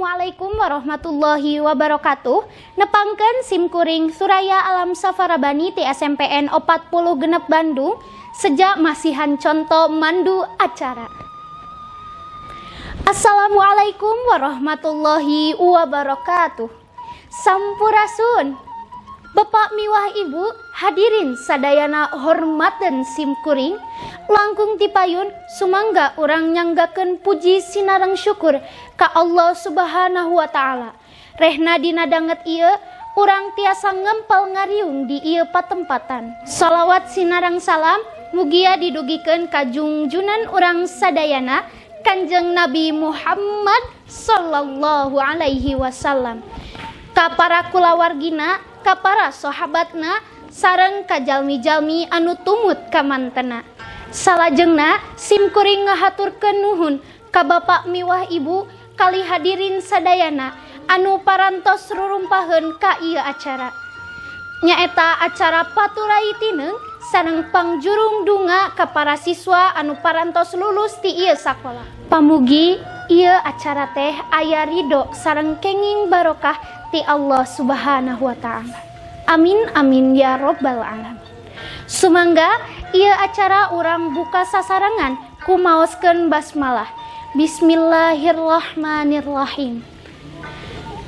Assalamualaikum warahmatullahi wabarakatuh. Nepangkeun simkuring Suraya Alam Safarabani ti SMPN 46 Bandung seja masihan conto mandu acara. Assalamualaikum warahmatullahi wabarakatuh. Sampurasun. Bapak miwah Ibu hadirin sadayana hormaten simkuring, langkung tipayun sumangga urang nyanggakeun puji sinareng syukur ka Allah Subhanahu wa Ta'ala. Rehna dina danget ieu urang tiasa ngempal ngariung di ieu patempatan. Salawat sinareng salam mugia didugikeun ka jungjunan urang sadayana, Kanjeng Nabi Muhammad sallallahu alaihi wasallam, ka para kulawargina, ka para sahabatna, sareng ka jalmi-jalmi anu tumut ka mantena. Salajengna simkuring ngahaturkeun nuhun ka bapak miwah ibu kali hadirin sadayana anu parantos rurumpaheun ka ieu acara, nyaeta acara paturai tineng sareng pangjurung dunga ka para siswa anu parantos lulus ti ieu sakola. Pamugi ieu acara teh aya ridho sareng kenging barokah ti Allah Subhanahu wa Ta'ala. Amin amin ya robbal alamin. Sumangga ieu acara urang buka sasarengan ku maoskeun basmalah. Bismillahirrahmanirrahim.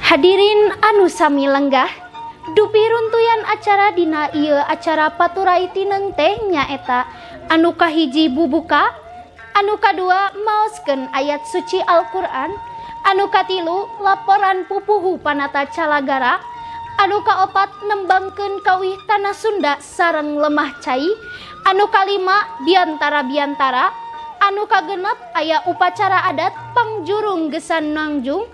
Hadirin anu sami lenggah, dupi runtuyan acara dina ieu acara paturai tineng teh nyaeta anu kahiji bubuka, anu kadua maoskeun ayat suci Al-Qur'an, anu katilu laporan pupuhu panata calagara, anu kaopat nembangkeun kawih tanah Sunda sareng lemah cai, anu kalima biantara-biantara, anu kagenep aya upacara adat pangjurung gesan nangjung,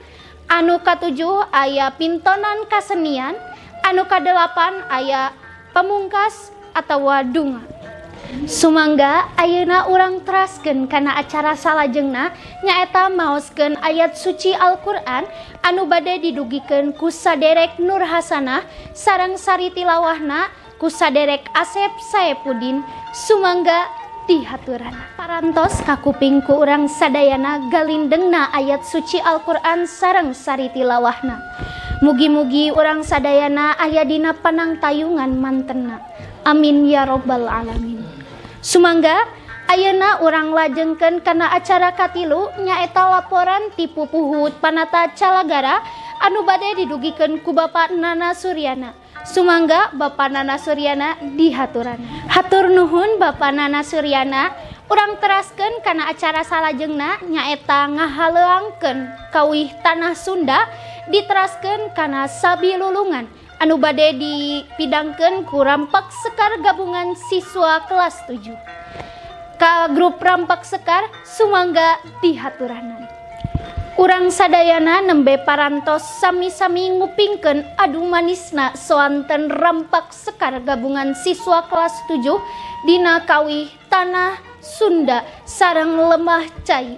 anu katujuh aya pintonan kasenian, anu kadelapan aya pamungkas atawa dunga. Sumangga ayeuna urang teraskeun kana acara salajengna, nyaeta maoskeun ayat suci Al-Qur'an anu bade didugikeun ku saderek Nur Hasanah sareng sari tilawahna ku saderek Asep Saepudin. Sumangga dihaturan. Parantos kakuping ku urang sadayana galindengna ayat suci Al-Qur'an sareng sari tilawahna. Mugi-mugi urang sadayana aya dina panangtayungan mantena. Amin ya robbal alamin. Sumangga ayeuna urang lajengkeun kana acara katilu, nyaeta laporan ti pupuhu panata calagara anu bade didugikeun ku Bapak Nana Suryana. Sumangga Bapak Nana Suryana dihaturan. Hatur nuhun, Bapak Nana Suryana. Urang teraskeun kana acara salajengna, nyaeta ngahaleuangkeun kawih tanah Sunda, diteraskeun kana sabilulungan anu bade dipidangkeun ku Rampak Sekar gabungan siswa kelas 7. Ka grup Rampak Sekar, sumangga dihaturanan. Urang sadayana nembe parantos sami-sami ngupingkeun adu manisna soanten Rampak Sekar gabungan siswa kelas 7 dina kawih tanah Sunda sareng lemah cai.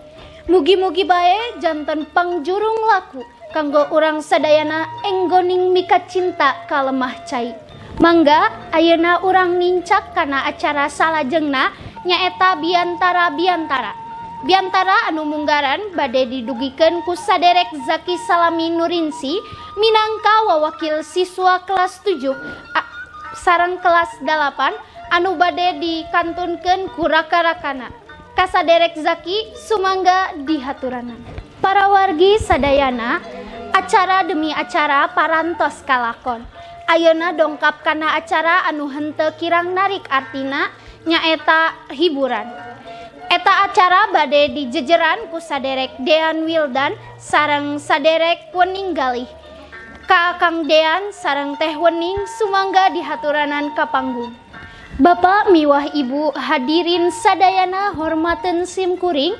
Mugi-mugi bae janten pangjurung laku kanggo urang sadayana enggoning mika cinta ka lemah cai. Mangga ayeuna urang nincak kana acara salajengna, nyaeta biantara-biantara. Biantara anu munggaran bade didugikeun ku saderek Zaki Salami Nurinsi minangka wawakil siswa kelas 7 sareng kelas 8 anu bade dikantunkeun ku raka-rakana. Kasaderek Zaki, sumangga dihaturanan. Para wargi sadayana, acara demi acara parantos kalakon. Ayeuna dongkap kana acara anu henteu kirang narik artina, nyaeta hiburan. Eta acara bade dijejeran ku saderek Dean Wildan sareng saderek Wening Galih. Ka Kang Dean sareng Teh Wening, sumangga dihaturanan ka panggung. Bapak miwah Ibu hadirin sadayana hormaten simkuring,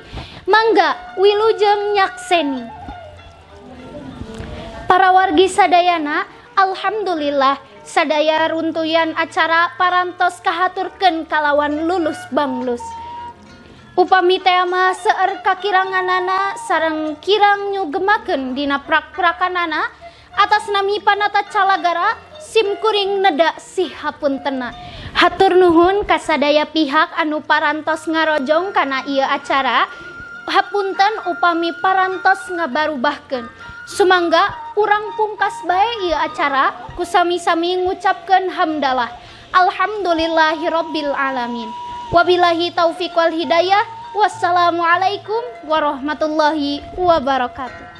mangga wilujeng nyakseni. Para wargi sadayana, alhamdulillah sadaya runtuyan acara parantos kahaturkeun kalawan lulus banglus. Upami teh mah seueur kakiranganana sareng kirang nyugemakeun dina prak-prakanana, atas nami panata calagara simkuring neda sihapuntena. Hatur nuhun kasadaya pihak anu parantos ngarojong kana ieu acara. Hapunten upami parantos ngabarubahkeun. Sumangga urang pungkas bae ieu acara ku sami-sami ngucapkeun hamdalah. Alhamdulillahirabbil alamin. Wabillahi taufiq wal hidayah. Wassalamualaikum warahmatullahi wabarakatuh.